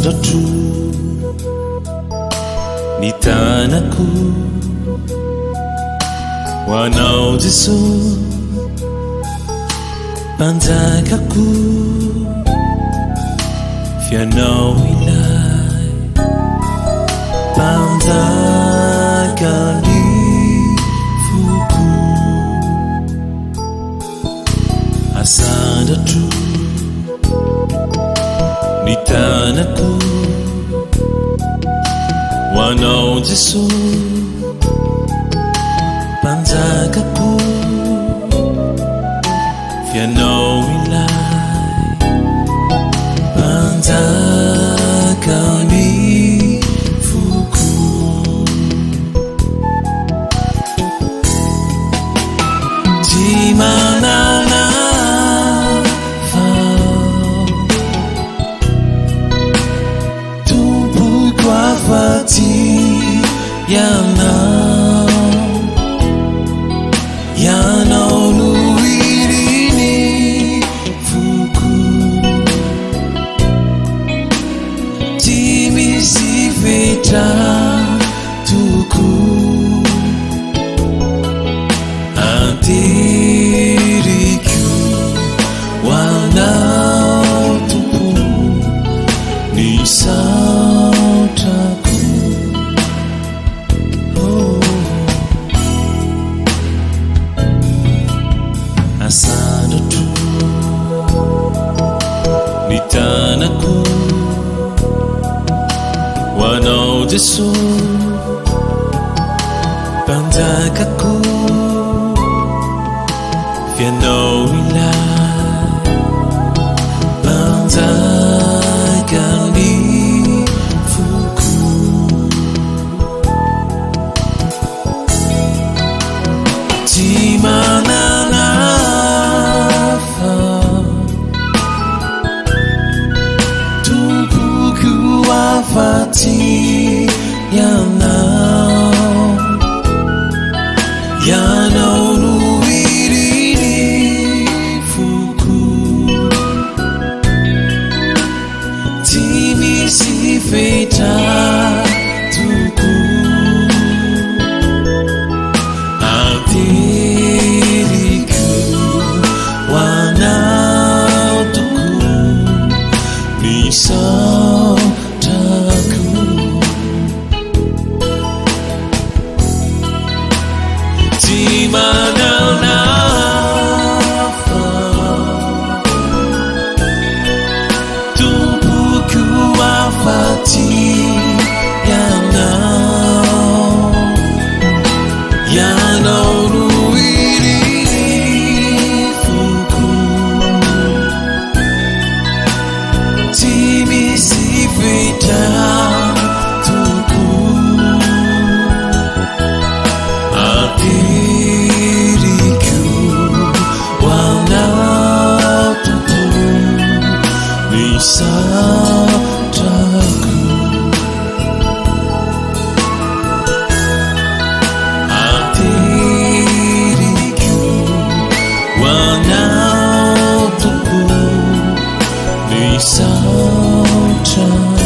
Asandratro ny tanako ho anao Jesoa Mpanjakako F'ianao ilay Mpanjakan'ny foko. Asandratro ny tanako ho anao Jesoa Mpanjakako F'ianao ilay Mpanjakan'ny foko. Tsy manana fa Tompoko afa-tsy Ianao. Ianao no irin'ny foko. Tsy misy fetra toko. Anteriko ho anao Tompo ny saotrako. Oh. Asandratro ny tanako ho anao Jesoa. Mpanjakako, f'ianao ilay Mpanjakan'ny foko. Tsy manana hafa, Tompoko afa-tsy Ianao, Ianao no irin'ny foko. Tsy misy fetra tokoa. Anteriko ho anao tokoa ny saotrako. Tsy manana hafa Tompoko afa-tsy Ianao. Ianao no irin'ny foko. Tsy misy fetra tokoa. Ateriko ho anao Tompo ny satrako. Ateriko ho anao Tompo ny satrako.